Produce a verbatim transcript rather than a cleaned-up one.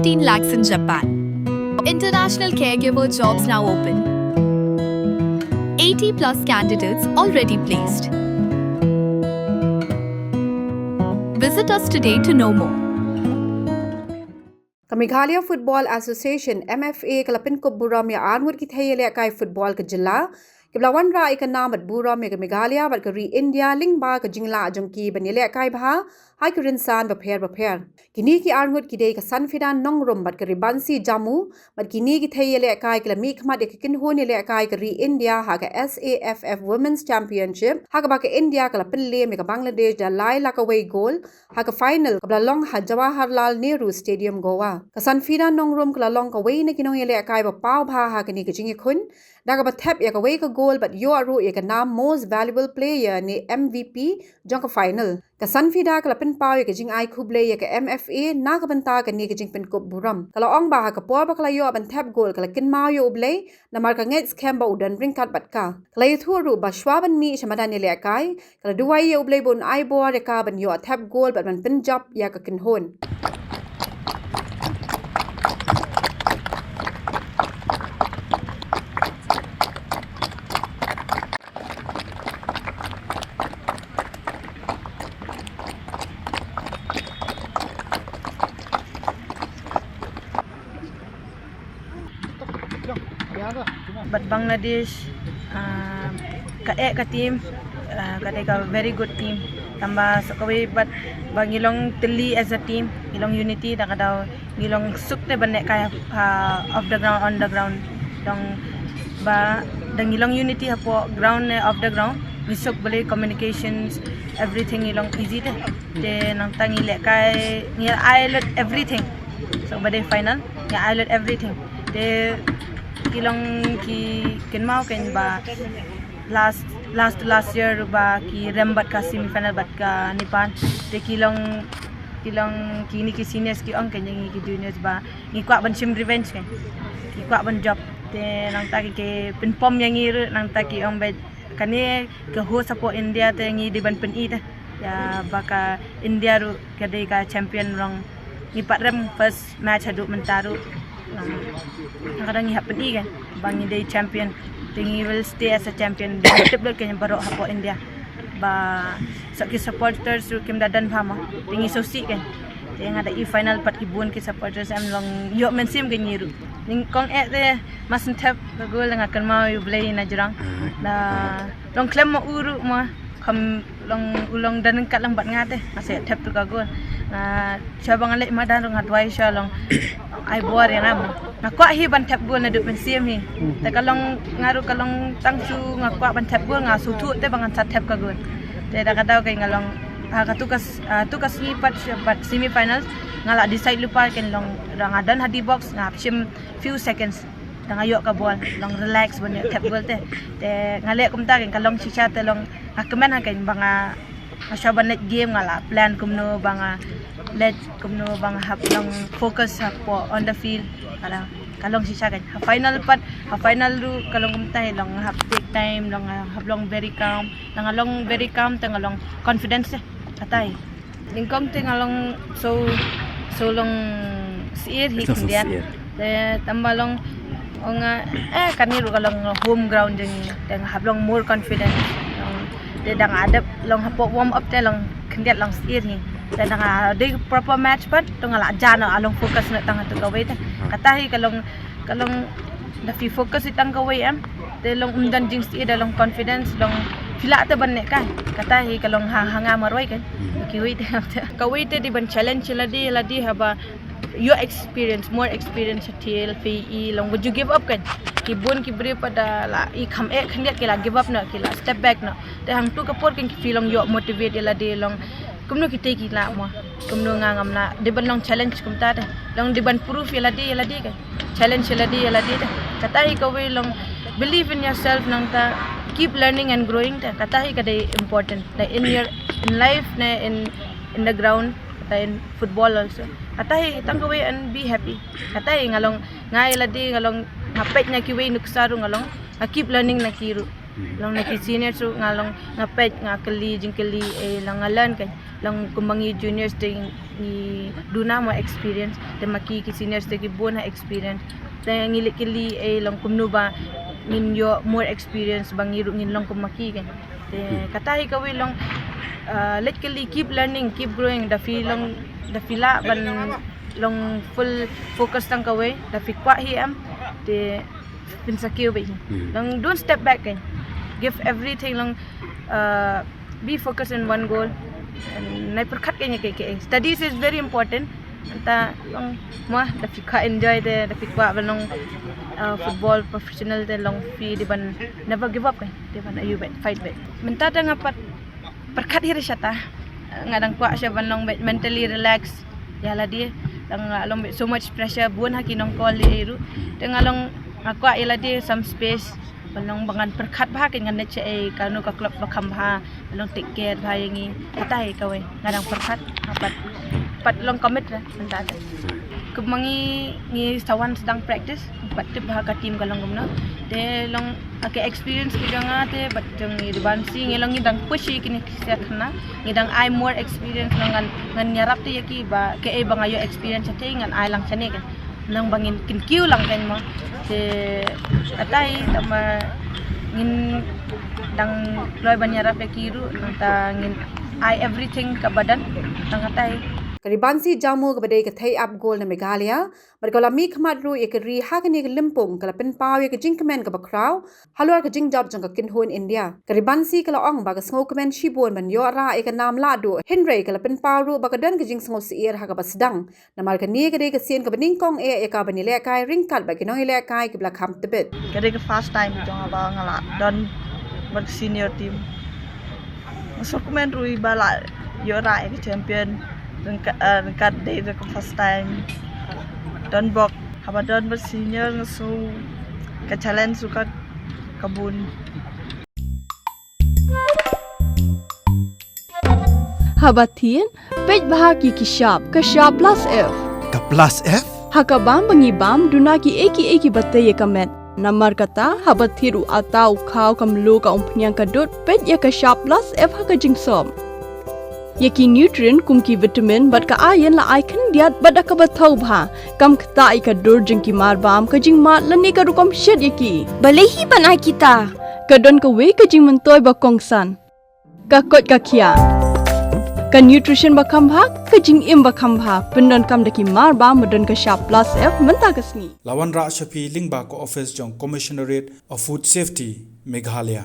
fifteen lakhs in Japan. International caregiver jobs now open. eighty plus candidates already placed. Visit us today to know more. Ka Meghalaya Football Association, M F A, ka la pynkup burom ïa arngut ki thei ïalehkai football ka jylla kiba la wanrah ïa ka nam bad burom ïa ka Meghalaya bad ka ri India lyngba ka jinglah jong ki ban ïalehkai bha ha ki rynsan bapher bapher. Kine ki arngut ki dei ka Sanfida Nongrum bad ka Ribansi Jamu, bad kine ki thei ïalehkai ki la mihkhmat ïa ka kynhun ïalehkai ka ri India ha ka S A F F Women's Championship, ha kaba ka India ka la pynliem ïa ka Bangladesh da lai la kawei gol ha ka final kaba la long ha Jawaharlal Nehru Stadium, Goa. Ka Sanfida Nongrum ka la long kawei na ki nongïalehkai ba paw bha ha kane ka jingïakhun, da kaba thep ïa kawei ka gol bad ïoh ruh ïa ka nam Most Valuable Player ne M V P jong ka final. Ka Sanfida ka la pynpaw ïa ka jingai khublei ïa ka M F A na ka bynta kane ka jingpynkup burom. Ka la ong ba ha ka por ba ka la ïoh ban thep gol ka la kynmaw ïa U Blei namar ka ngeit skhem ba u don ryngkat bad ka. Ka la ïathuh ruh ba shwa ban mih sha madan ïalehkai, ka la duwai ïa U Blei ba un ai bor ïa ka ban ïoh thep gol bad ban pynjop ïa ka kynhun. Bad Bangladesh, ah, ka eh ka team, ah, ka dei ka very good team. Tangba sa kawei bad ba ngi long tylli as a team, ngi long unity, da ka daw ngi long suk te ban lehkai, ah, off the ground, on the ground. Dang ba dang ngi long unity hapoh ground ne off the ground, ngi suk balei communications, everything ngi long easy te. Te nangta ngi lehkai, ngi ai lut everything. So ba dei final, ngi ai lut everything. Te ki long ki kynmaw kein ba last, last to last year ba ki rem bad ka semi final bad ka Nepal. Te ki long, ki long kine ki seniors ki ong kein ïa ngi ki juniors ba ngi kwah ban shim revenge kein. Ki kwah ban jop. Te nangta ki, ki pynpom ïa ngi ruh, nangta ki ong ba kane ka host hapoh India te ngi dei ban pyni te. Ïa ba ka India ruh ka dei ka champion rong. Ngi pat rem first match haduh mynta ruh. Nang, nang kadang ngi hap pyni kein ba ngi dei champion. Te ngi will stay as a champion. Dei tip lut kein baroh hapoh India. Ba sa ki supporters ruh kim da don bha mo. Te ngi sngewsih kein. Te nga da i final pat ki bun ki supporters em long ïoh mynsiem kein ngi ruh. Nyngkong eh te mar shu thep ka gol nga kynmaw ïa U Blei na jrong. Da long khlem ma u ruh mo. Kham long u long don ryngkat lang bad nga te. Nga sa thep tu ka gol. Nga sha ba nga leit madan ruh nga duwai sha long ai bor ïa nga mo. Nga kwah hi ban thep gol naduh mynsiem hi. Te ka long nga ruh ka long tang shu nga kwah ban thep gol nga sngewthuh te ba ngan sa thep ka gol. Te da ka daw kein nga long, ah, ka tu ka s-, ah, tu ka sngi pat, pat semi finals nga la decide lypa kein long, da nga don ha D box nga hap shim few seconds. Da nga ïoh ka bol, long relax ban ïoh thep gol te. Te nga leh kumta kein ka long shisha te long nga kmen ha kein ba nga, nga shu ban leit game nga la plan kumno ba nga leit kumno ba nga hap long focus hapoh on the field. Ka long, ka long shisha kein. Ha final pat, ha final ruh ka long kumta hi long nga hap take time, long nga hap long very calm. Da nga long very calm te nga long confidence te. Kata hi. Nyngkong te nga long so, so long syiar hi khyndiat. Te tangba long ong nga, eh, kane ruh ka long home ground jong ngi. Te nga hap long more confidence. Long, te da nga dep long hapoh warm up te long khyndiat long syiar hi. Te da nga dei proper match pat, to nga la jan, nga long focus noh tang ha tu kawei te. Kata hi ka long, ka long da phi focus hi tang kawei em. Te long ym don jingsyiar, da long confidence, long phi lah te ban lehkai. Kata hi ka long ha, ha nga marwei kein. Kiwei te, kawei te dei ban challenge lade, lade haba ïoh experience, more experience ha thiel phi i long ba ju give up kein. Ki bun ki briew pat da la i kham eh khyndiat ki la give up noh, ki la step back noh. Te hangtu ka por kein ki phi long ïoh motivate ïa lade long kumno kita ki lah mo. Kumno nga ngam lah. Dei ban long challenge kumta te. Long dei ban prove ïa lade, ïa lade kein. Challenge ïa lade, ïa lade te. Kata hi kawei long believe in yourself nangta keep learning and growing te. Kata hi ka dei important. Like in your, in life ne in, in the ground, kata in football also. Kata hi tang kawei and be happy. Kata hi nga long nga ïa lade nga long nga peit na kiwei nuksa ruh nga long nga keep learning na ki ruh. Long na ki seniors ruh nga long nga peit nga kylli jingkylli eh long nga learn kein. Long kumba ngi juniors te ngi duna mo experience, te ma ki ki seniors te ki bun ha experience. Te ngi leh kylli ei long kumno ba ngin ïoh more experience ba ngi ruh ngin long kum ma ki kan. Te kata hi kawei long, uh, leh kylli, keep learning, keep growing. Da phi long, da phi lah ban long full focus tang kawei, da phi kwah hi em, te phin sa kiew beit hi. Long don't step back kan. Give everything long, uh, be focused in one goal. Nai pyrkhat kan ïa kaei kaei. Studies is very important. Nangta long mo da phi kwah enjoy te, da phi kwah ban long, uh, football professional te long phi dei ban never give up kan. Dei ban ïa u beit, fight beit. Mynta te nga pat pyrkhat hi re shata. Nga dang kwah sha ban long beit mentally relax ïa lade. Dang long beit so much pressure bun ha ki nongkol ïa ruh. Te nga long nga kwah ïa lade some space. Ban long ba ngan pyrkhat bha kan ngan leit shaei, kano ka club ba kham bha, ban long take care bha ïa ngi. Kata hi kawei nga dang pyrkhat. Pat, pat long commit re mynta te. Kumba ngi, ngi sa wan sdang practice, pat tip bha ka team ka long kumno. Te long, okay, experience ki jong nga te bad jong i Ribansi, ngi long ngi dang push ïa kine ki sha kane. Ngi dang ai more experience long ngan, ngan ïarap te ïa ki ba kaei ba nga ïoh experience te ngan ai lang shane kan. Nang ba ngin kin kiew lang kan mo. Te kata hi tang ba ngin dang kloi ban ïarap ïa ki ruh, nangta ngin ai everything kaba don tang kata hi. Ka Ribansi Jamu kaba dei ka thei ap gol na Meghalaya bad ka la mihkhmat ruh ïa ka ri ha kane ka lympung ka la pynpaw ïa ka jingkmen kaba khraw halor ka jingjop jong ka kynhun India. Ka Ribansi ka la ong ba ka sngewkmen shibun ban ïoh rah ïa ka nam lahduh, hynrei ka la pynpaw ruh ba ka don ka jingsngewsyier ha kaba sdang. Namar kane ka dei ka sien kaba nyngkong eh ïa ka ban ïalehkai ryngkat bad ki nongïalehkai kiba la kham tbit. Ka dei ka first time jong nga ba nga la don bad senior team. Nga sngewkmen ruh ba la ïoh rah ïa ka champion. Ryngkat, eh, ryngkat dei ka first time. Don bok haba don bad senior nga sngew ka challenge ruh ka, ka bun. Haba thied, peit bha ki ki shap, ka shap plus F. Ka plus F? Ha ka bam ba ngi bam, duna kiei kiei kiba tei ïa ka met. Namar kata, haba thied u atta, u khaw, ka mluh, ka umphniang, ka dud, peit ïa ka shap plus F ha ka jingsop. Ïa ki nutrient kum ki vitamin bad ka iron la ai khyndiat bad da kaba thaw bha. Kam ktah ïa ka dur jong ki mar bam, ka jingmad lane ka rukom shet ïa ki. Balei hi ban ai kita? Ka don kawei ka jingmyntoi ba kongsan. Ka koit ka khiah. Ka nutrition ba kham bha, ka jingim ba kham bha. Pyndonkam da ki mar bam ba don ka shap plus F mynta ka sngi. La wanrah sha phi lyngba ka office jong Commissionerate of Food Safety, Meghalaya.